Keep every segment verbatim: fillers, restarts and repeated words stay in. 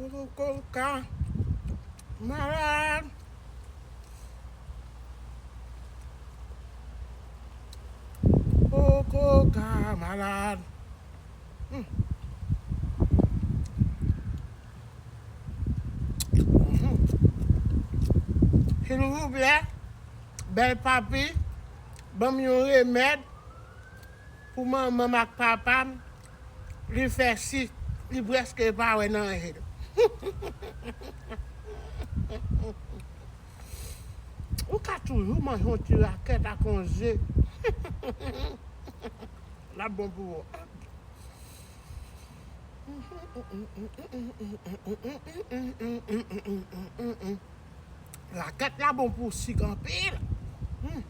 Poko ka malad. Poko ka malad. Hmm. Mhm. Silvouplè, bèl papi, ban m yon remèd pou manman m ak papa m. Li fè si, li prèske pa wè nan je l. Ou ka toujou manje yon ti rakèt ak yon ze. L ap bon pou ou. Rakèt la bon pou sik anpil. Hmm.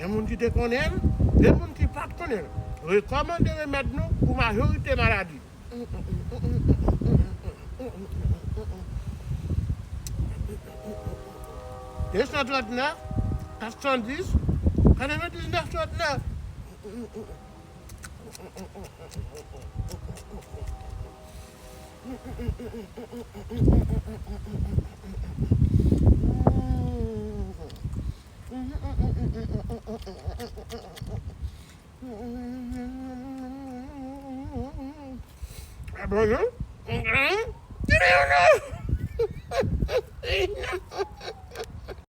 Gen moun ki te konnen l, gen moun ki pa t konnen l. Rekòmande remèd nou pou majorite maladi. De san trannèf, kat san dis, katrevendiznèf trannèf. Ah bon, non? Tire yo, non!